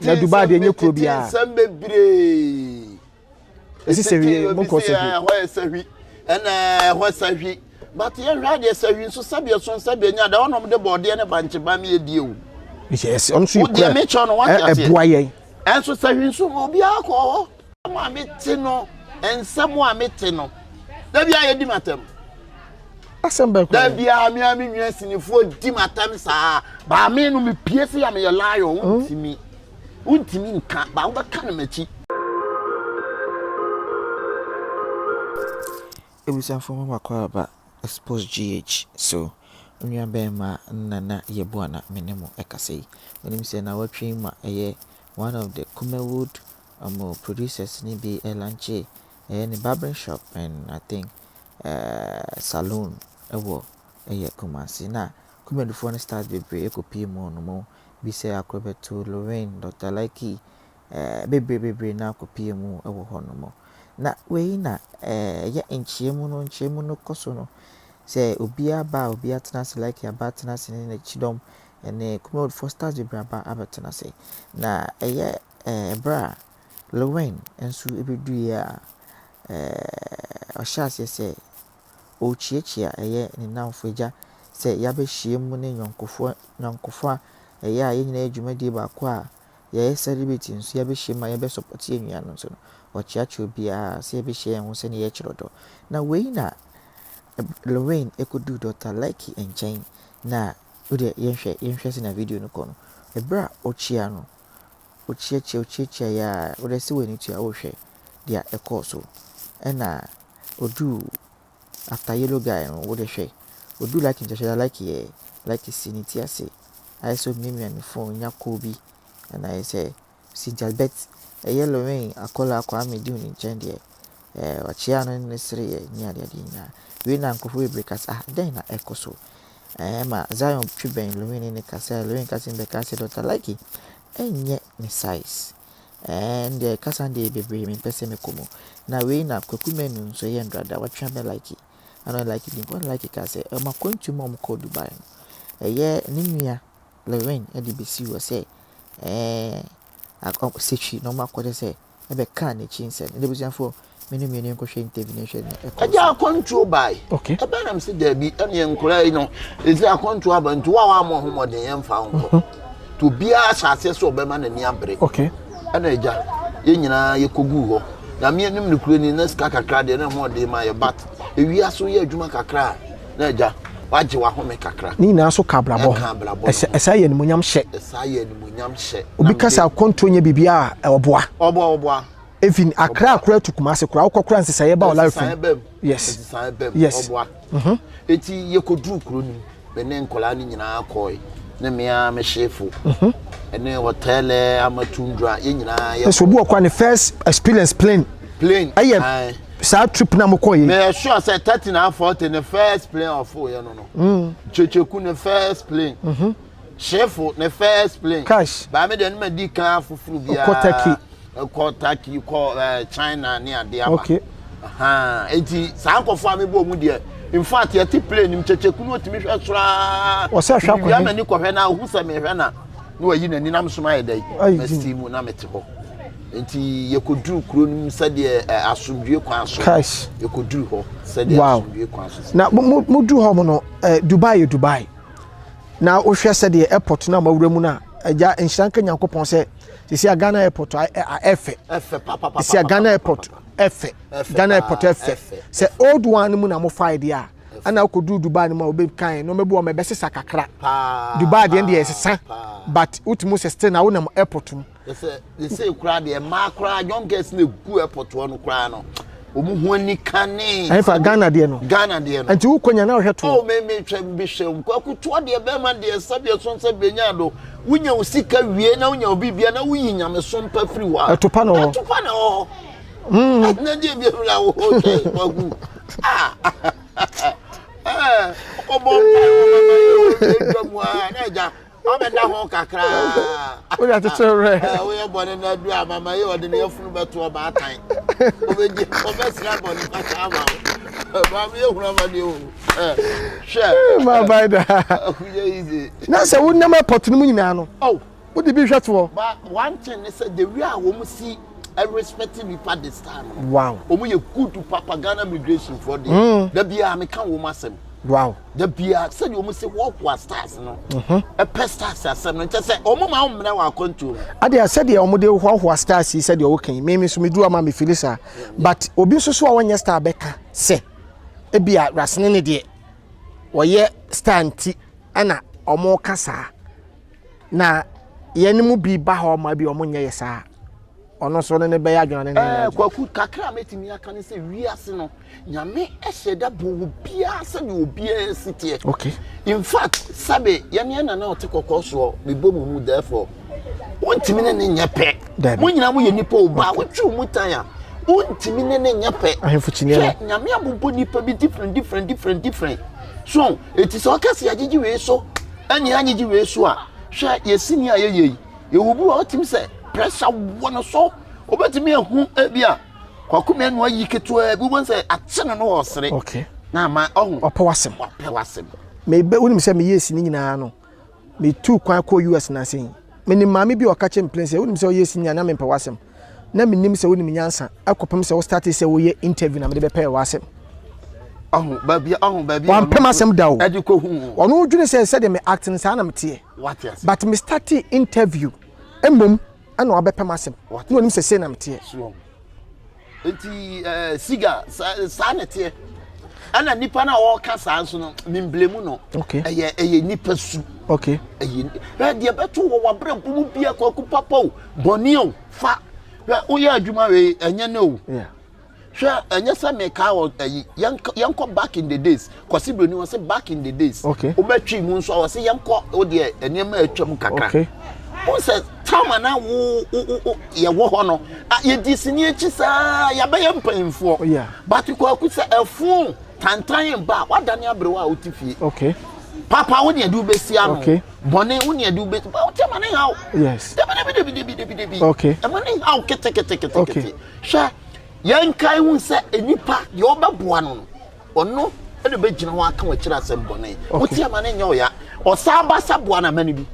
Na Dubai deɛ nyɛ kuro biara. Nsɛm bebree. Ɛsi sɛhwi mo nkɔ sɛhwi. Ɛhɔ yɛ sɛhwi ɛna ɛhɔ sɛhwi but yɛhwɛ adeɛ sɛhwi nso sɛbi ɛso sɛbi ɛnya da ɔnom de bɔɔdeɛ ne bankye mi edi o. Yes, ɔno nso yɛ kura mekyɛ no wate aseɛ. Ɛboa yɛn. Ɛnso sɛhwi nso obiara kɔ hɔ. Nsɛm a mete no nsɛm a mete no dabi a yɛdi m'atɛm. Asɛm bɛɛ kura. Dabi a mi a mi nua sinifoɔ di m'atɛm saa baame no mi pie se ya meyɛ lion wontumi wontumi nka ba wobɛka no m'akyi. Abusuafoɔ mo makɔ aba Expose GH so onua bɛrima Nana Yeboah na me ne mo ɛkasa yi. Wonim sɛ nawɔtwe yi mu a ɛyɛ one of the Kumawood producers ne bi ɛlaunche ɛyɛ ne barbering shop and I think saloon ɛwɔ ɛyɛ Kumasi na Kumawoodfoɔ no stars bebree ɛkɔpie mu hɔ nom bi sɛ Akrobeto, Lorraine, Dr. Likee bebree bebree na akɔpie mu ɛwɔ hɔ nom. Na wei na ɛyɛ nkyiamu no kɔ so no sɛ obiara ba a obiara tena ase like aba tena ase ne n'akyidɔm ɛne Kumawoodfoɔ stars bebree aba abɛtena ase. Na ɛyɛ ɛberɛ a Lorraine nso ɛbɛduiɛ a ɔhyɛ aseɛ sɛ ɔrekyiakyia ɛyɛ ne nnamfo agya sɛ yɛabɛhyia mu ne nyɔnkofoɔ nyɔnkofoɔ a ɛyɛ a yɛn nyinaa yɛ dwumadie baako a yɛyɛ celebrity nso yɛabɛhyia mu a yɛbɛ support yɛn nua no nso no ɔkyeakyea obiara sɛ yɛbɛhyia yɛn ho sɛnea yɛkyerɛ dɔ. Na wei na Lorraine ɛkɔduu Dr. Likee nkyɛn na wodeɛ yɛnhwɛ yɛnhwɛ sɛnea video no kɔ no. Ɛberɛ a ɔkyia no ɔkyiakyia ɔkyiakyia yɛ a wode sɛ w'ani tua wohwɛ deɛ ɛkɔɔ so ɛna ɔduu after yellow guy no wode hwɛ ɔduu Likee nkyɛn hwɛ Likee yɛ Likee si ne ti ase ayɛ sɛ ɔmiamia ne phone nya kɔɔ bi ɛna ayɛ sɛ Cynthia Bet ɛyɛ Lorraine Akɔla Kwame di ne nkyɛn deɛ ɔkyea no ne sere yɛ ne adeade nyinaa. Wei na nkurɔfoɔ bebree ka sɛ ah dɛn na ɛkɔ so ma Zion twe bɛn Lorraine ne kasa Lorraine kasa bɛka sɛ Dr. Likee ɛnyɛ ne size. Deɛ kasa deɛ bebree mempɛ sɛ mekɔ mu. Na wei na Kwaku Manu nso yɛ ndrada watwe abɛn Likee. Ɛna Likee di nkɔ Likee ka sɛ ɔmo akwantu mu a ɔmo kɔɔ Dubai no ɛyɛ ne nua Lorraine ɛde besi hɔ sɛ akɔ sɛtwi na ɔmo akɔkyɛ sɛ ɛbɛka n'akyi nsɛm. Ɛna abusuafoɔ me ne mmienu nkɔhwɛ interview ne nhwɛ nea ɛkɔ Ɛgya so. Akɔntuo bae. Ɛbɛn nam sɛ daabi ɛne nkora yi no ɛsɛ akɔntuo aba nti wo a woammɔ ho mmɔden yɛmfa wo nkɔ. Nti obiara hyɛ aseɛ sɛ ɔbɛma n'ani abere. Ɛna agya yɛn nyinaa yɛkɔguu hɔ. Na me anim no kuro ni na sika kakra deɛ na ɛho ɔden ma yɛ but ewiase woyɛ adwuma kakra a na agya wagye wahome kakra. Ne nyinaa so ka abrabɔ Ɛka abrabɔ ɛsɛ no ho. Ɛsɛ yɛ animonyam hyɛ. Ɛsaa yɛ animonyam hyɛ. Obi kasa akɔntuo nyɛ biribi a ɛwɔboa. Ɔboa ɔboa. Even Accra akora tu Kumasi kora wokɔ kora nsesaeɛ ba wɔ life Nsesaeɛ mu. bɛm. Yes. Nsesaeɛ bɛm. Yes. Ɔboa. Eti yɛkɔduru kuro no mu me ne nkɔlaa no nyinaa kɔe ne mmea me hyefo ɛne ɔtɛlɛ amatundra yɛn nyinaa yɛ Nso obi wɔ kora ne first experience plane plane ɛyɛ aye. saa trip na mokɔ yi. Meyɛ sure sɛ 30 na 40 ne first plane ɔfo yɛ no Kyekyeku ne first plane, hyefo ne first plane. Cash. Baame deɛ ne ma di kan afoforo biara. Ɔkɔ Turkey. Ɛkɔ Turkey kɔ China ne adeɛ aba. Ahan, eti saa nkɔfo a mebɔ mu deɛ, in fact yɛte plane nim Kyekyeku no otumi hwɛ soraa. Ɔsɛ hwɛ akɔ wia he? M'ani kɔhwɛ na ohu sɛ mehwɛ na wayi n'ani nam so ayɛ dɛ Ayi. masi mu na mete hɔ. Nti yɛkɔduru kuro no mu sɛdeɛ asomdwie kwan so. Cash. Yɛkɔduru hɔ sɛdeɛ asomdwie kwan so. Na mo mo duru hɔ mo no Dubai yɛ Dubai na wohwɛ sɛdeɛ airport no a moawura mu no a agya nhyira nka Nyankopɔn sɛ sisi a Ghana airport ɛfɛ. Ɛfɛ papapapa. Sisi a Ghana airport ɛfɛ. Ɛfɛ Ghana paa, airport ɛfɛ. Ɛfɛ, sɛ old one no mu na mo fae deɛ a ɛna wokɔduru Dubai no mu a wobɛkan na ɔmɛbu wɔn ɛbɛsesa kakra. Dubai deɛ deɛ ɛsesa but wotumi sɛ still na wonam airport mu. Sɛ sɛ koraa deɛ mmaa koraa young girls na egu airport hɔ no koraa no wɔn ho ani kane. Ɛnfa Ghana deɛ no. Ghana deɛ no. Nti wokɔ nya na wohwɛ toɔ. Oh, me me twɛ bi hwɛ kwaku toɔ deɛ bɛrima deɛ sɛdeɛ so sɛ benya do wonya wo sika wie na wonya wo bibia na woyi nyamesom pa firi hɔ a. Ɛtopa na wɔ hɔ. Ɛtopa na wɔ hɔ. Na deɛ bi na wɔ hɔ twɛ kwaku ah ɛɛ ɔbɔ mpa wɔ mama yi wɔ edwa mu a na agya ɔbɛda ho kakra. Wode akyekyere werɛ. Ɛɛ woyɛ bɔne na adu a mama yi ɔde ne yafunu bɛto ɔbaatan ɔbɛgye ɔbɛsrɛ bɔne fakyɛ ama wo maame yɛ hunu ama deɛ o ɛɛ hwɛ. Ma bai da. Akuyɛ easy. Na sɛ wonam airport no mu nyinaa no oh. Wode bi hwɛ toɔ. But one thing ne sɛ the way a wɔn si respect nipa this time no. Wow. Wɔn yɛ good papa Ghana migration foɔ deɛ. Mm. Da biara meka wɔn asɛm. Wow. Da biara sɛdeɛ wɔn si hoahoa stars no. Mhm. Ɛpɛ stars asɛm no nkyɛ sɛ wɔn ma wɔn mmerɛ wɔ akwantuo mu. Adeɛ sɛdeɛ wɔn de hoahoa stars yi sɛdeɛ wɔka yi mímí nso mi duru ama mi fili saa but obi nso so a wɔnyɛ star bɛka sɛ ebi a rasene ne deɛ wɔyɛ star nti ɛna wɔn ka saa. Na yɛn mu bi ba hɔ ma bi wɔn nyɛ yɛ saa. Ɔno nso ne ne bɛyɛ adwene ne ne nyɛ. Kwaku kakra a mɛtumi aka ne sɛ wiase no nyame ɛhyɛ da bɔ obiara sɛdeɛ obiara si teɛ. Okay. In fact sɛbe yɛne yɛn nana ɔte kɔkɔɔ soɔ mebɔ mu mu therefore wontumi ne ne nyɛ pɛ. Mo nyinaa moyɛ nipa o ba wotwi mu tan a wontumi ne ne nyɛ pɛ. Ahemfo kyiniɛ no. Hwɛ nyame abobɔ nipa bi different different different different. So eti sɛ ɔka sɛ yɛagyegye wei so ɛne anyegye wei so a, hwɛ yɛ sini a yɛyɛ yi, yɛwɔ bi wɔ hɔ ɔtumi sɛ pressure wɔ no so, obetumi ehu ebi a Kwaku Manu ayi ketewa bi wɔn sɛ akye no no ɔsere. Okay. Na ama ɔho. Ɔpɛ w'asɛm. Ɔpɛ w'asɛm. Mebe wonim sɛ meyɛ sini nyinaa no, metuu kwan kɔɔ US nansa yi. Menim maame bi a ɔka kyerɛ me plain sɛ wonim sɛ woyɛ sini a na mempɛ w'asɛm. Na menim sɛ wonim nyansa kɔpem sɛ wo startee sɛ woyɛ interview na mede bɛpɛɛ w'asɛm. Ɔho baabi ɔho baabi Wampɛ m'asɛm da o. Ɛde kɔ hu. Ɔno dwene sɛ sɛdeɛ me act no saa na meteɛ. Wate ase. But me startee interview mmom ɛna wabɛpɛ m'asɛm. Na onim sɛ sei na meteɛ. So Nti eh, siga saa na ɛteɛ. Ɛna nipa no a ɔreka saa nso no, memblemu no. Okay. Ɛyɛ ɛyɛ nipa su. Okay. Ɛyɛ ɛ deɛ bɛto wɔ w'abrabɔ mu bia kwaku papa o, bɔne o, fa. Hwɛ woyɛ adwuma wei ɛnyɛ ne o. Yeah. Hwɛ ɛnyɛ sɛ meka wɔ ɛyi yɛnkɔ back in the days. Kwasi Broni wɔ se back in the days. Okay. Wobɛtwi mu nso a wɔ se yɛnkɔ wo deɛ nneɛma atwam kakra. Okay. Wo sɛ time a na wo wo yɛwɔ hɔ no yɛdi sini akyi saa yɛabɛyɛ mpanyinfoɔ. Oh, yeah. But kwaku sɛ ɛfo tantan ba a wadane aberewa a wote fie. Okay. Papa wo deɛ de wobɛsi ano. Okay. Bɔne wo deɛ de wobɛsi ba wote ma ne haw. Yes. Dabi dabi dabi dabi dabi dabi. Okay. Ɛma ne haw kete kete kete Okay. kete. Hwɛ yɛnkae hu sɛ nipa deɛ ɔbɛboa no no Ɔno na ɔbɛgyina hɔ aka w'akyiri asɛm bɔne. Wote ama no nyɛ ɔya. Ɔsan ba sa boa no ama no bi.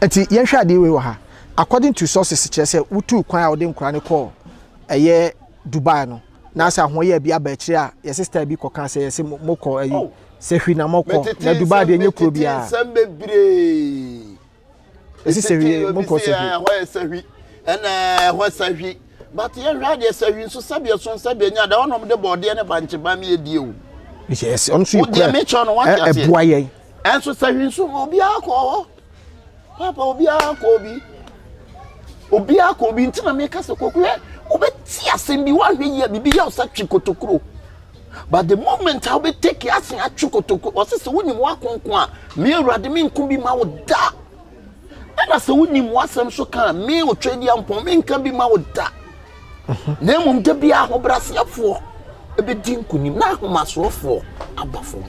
Nti yɛnhwɛ adeɛ wei wɔ ha. According to sources kyerɛ sɛ wotuu kwan a wode nkwadaa no kɔɔ ɛyɛ Dubai no na sɛ ahoɔyɛ bi aba akyire a yɛ sister bi kɔka sɛ yɛse mokɔ ayi Oh. sɛ hwi na mokɔ na Dubai deɛ ɛnyɛ kuro biara. Metete nsɛm bebree. Ɛsi sahwi mo kɔ sahwi. Ɛhɔ yɛ sahwi ɛna ɛhɔ sahwi but yɛhwɛ adeɛ sahwi nso sɛbi ɛso sɛbi ɛnya da ɔnom de bɔɔdeɛ ne bankye ba mi edie o. Yes ɔno nso yɛ kura mekyɛ no wate aseɛ ɛboa yɛn. Ɛnso sahwi nso obiara kɔ hɔ papa obiara kɔ obi obiara kɔ obi nti na meka sɛ kɔkɔ yɛ wobɛti asɛm bi woahwɛ yie biribi yɛ wo sɛ twe kotokuro. But the moment a wobɛ take action atwe kotoko, ɔsɛ sɛ wonim w'akonko a, me Awurade menko bi ma wo da. Ɛna sɛ wonim w'asɛm so ka a, me Otwadiampɔn menka bi ma wo da. Na mmom da bi ahobrɛaseɛfoɔ ɛbɛdi nkonim na ahomasoɔfoɔ aba fam.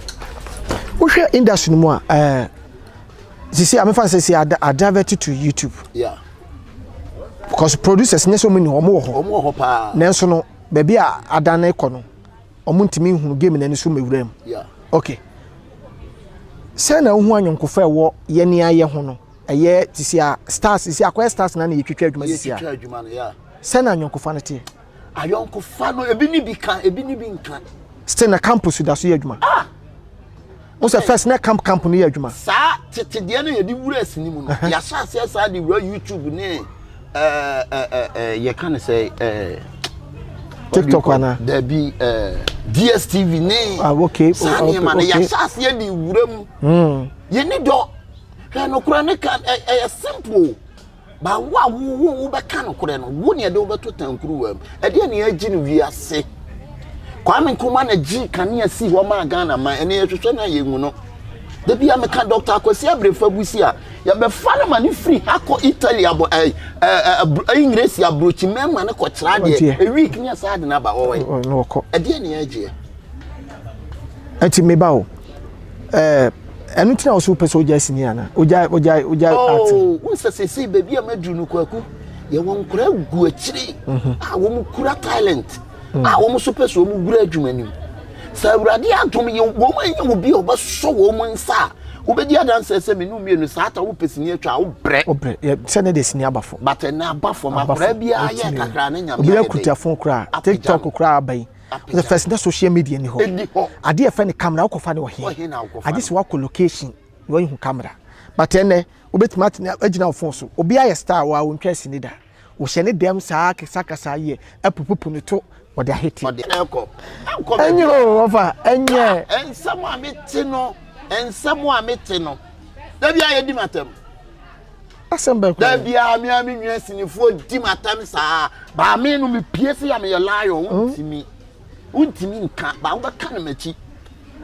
Wohwɛ industry no mu a, ɛɛ sisi a mefa sɛ si a divert to YouTube. Yeah. Because producers nyɛ sɛ wɔn ni hɔ, wɔn wɔ hɔ. Wɔn wɔ hɔ paa. Nanso no baabi a adan no kɔ no wɔn ntumi nhunu game n'ani so mewura mu okay sɛ na wohu anyɔnkofa ɛwɔ yɛne ayɛ ho no ɛyɛ te sɛ a stars sisi akɔyɛ stars na na yɛtwitwa adwuma sisi a sɛ na anyɔnkofa no teɛ ayɔnkofa no ebi ne bi ka ebi ne bi nka still na campus da so yɛ adwuma ah wo sɛ first na camp camp no yɛ adwuma saa tete deɛ no yɛde wura sini mu no yɛahyɛ aseɛ saa de wura youtube ne yɛka no sɛ tiktok ana dabi dstv ne ah, okay. saa nneɛma no yɛahyɛ aseɛ de wura mu hmm. yɛni dɔ hwɛ nokorɛ ne ka ɛyɛ simple Ba wo a wo wo wobɛka nokorɛ no, wo ne ɛde wobɛto tankuruwa mu. Ɛdeɛ ne yɛagye no wiase. Kwame Nkrumah na gye kanea si hɔ maa Ghana man, ɛne yɛhwehwɛ no a yɛnhu no. Da bi a meka Dr. Akwasi Abrefa Busi a, yɛbɛfa no ma no firi ha kɔ Italy abɔ ɛ ɛ ɛ Engiresi aburokyi mmarima no kɔkyerɛ adeɛ. A week ne ɛsaa de no aba hɔ ɛ. Ɛdeɛ ne yɛagyeɛ. Ɛnti meba o. Ɛɛ ɛno nti na wo so wopɛ sɛ wogyae sini ana? Wogyae wogyae wogyae acting? Oh, wo sɛ sɛsei baabi a maduru no kwaku, yɛwɔ nkora gu akyire mhm. a wɔn kura talent mm. a wɔn nso pɛ sɛ wɔn wura adwuma no mu. Sɛ Awurade adom yɛ wɔn anya obi a ɔbɛsɔ wɔn nsa a Wobɛdi adanseɛ sɛ me ne wo mmienu saa ta wopɛ sini atwa a wobrɛ. Wobrɛ yɛ sɛ ne de sini aba fam. But ɛnɛ aba fam akwadaa biara yɛ kakra ne nyame ayɛ dɛ. Obi akuta phone koraa TikTok koraa aba yi. The first na social media ni hɔ. Ɛni hɔ. Adeɛ yɛfrɛ no camera wokɔfa ne wɔ he? Agye sɛ wakɔ location na wahu camera. But ɛnɛ wobɛtumi atena agyina wo phone so. Obi ayɛ star wɔ a wontwa sini da. Wɔhyɛ ne dɛm saa kasakasa yɛ apupupu ne to wɔde ahete. Ɔde na ɛkɔ. Ɛnkɔ baabi. Ɛnyɛ o wɔfa ɛnyɛ. Nsɛm a mete no nsɛm a mete no da bi a yɛdi m'atɛm. Asɛm bɛn koraa. Da bi a me a me nua sinifoɔ di m'atɛm saa. Baa me no mepie se ya meyɛ lion wontumi. Wontumi nka baa wobɛka no m'akyi.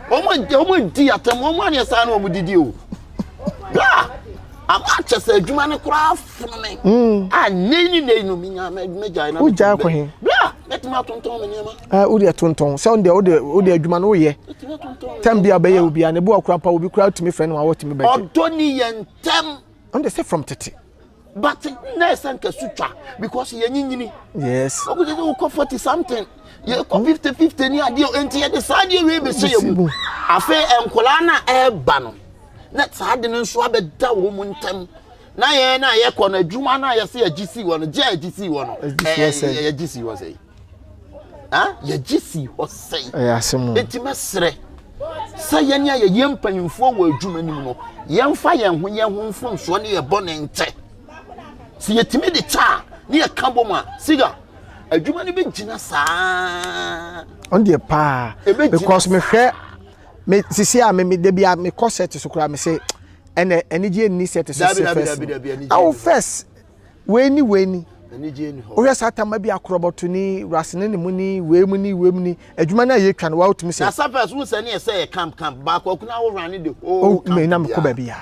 Wɔn wɔn di atɛm wɔn aneɛ saa na wɔn didi o. Bra ama akyɛ sɛ adwuma no koraa fono me. Mm. A nei ne nei no menya mɛgyae na. Wogyae kɔ he? Bra mɛtumi atontɔn me nneɛma. Ah, wode atontɔn sɛ wode wode wode adwuma no woyɛ. Tɛm bi a bɛyɛ obi a ne bo akura mpa obi kura tumi frɛ no a wɔtumi bɛgye. Ɔdɔ ni yɛ ntɛm. Ɔno de sɛ from tete. But na ɛsɛ nka su twa because yɛ nyinyini. Yes. Ɔkò sɛ wokɔ 40 something yɛkɔ 50 50 ni adeɛ nti yɛde saa adeɛ wei bɛhyɛ yɛ mu. Afei nkwadaa no a ɛreba no na saa ade no nso abɛda wɔn mu ntɛm na yɛn na yɛkɔ no adwuma no a yɛsɛ yɛgye sii hɔ no gye a yɛgye sii hɔ no yɛgye sii hɔ sɛn yɛgye sii hɔ sɛn eti mɛsrɛ sɛ yɛn a yɛyɛ mpanyinfoɔ wɔ adwuma no mu no yɛmfa yɛn ho yɛn ho mfomsoɔ ne yɛbɔ ne nkyɛ sɛ yɛtumi de kyɛ a ne yɛka bɔ mu a siga adwuma no bɛgyina saa. Ɔno deɛ paa because mehwɛ me sisi a me me debi a me kɔ set so koraa me se ɛnɛ anigye nni set so se first awo first wei ni wei ni wohwɛ saa tama bi akorɔbɔto ni rasene ne mu ni wei mu ni wei mu ni adwuma no a yɛtwa no wawotumi sɛ na sa first wo sɛ ne ɛsɛ yɛ camp camp baako akuna wo run the whole camp me na mekɔ baabi a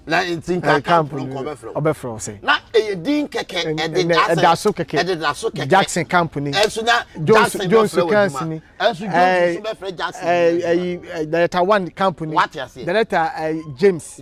na nti nka camp no nkɔ ɔbɛfrɛ wo ɔbɛfrɛ wo sɛ na ɛyɛ din kɛkɛ ɛde ɛda so kɛkɛ ɛde da so kɛkɛ Jackson camp ni ɛnso na Jackson Jones camp ni ɛnso Jones nso bɛfrɛ Jackson ɛyi director one camp ni wate aseɛ director James.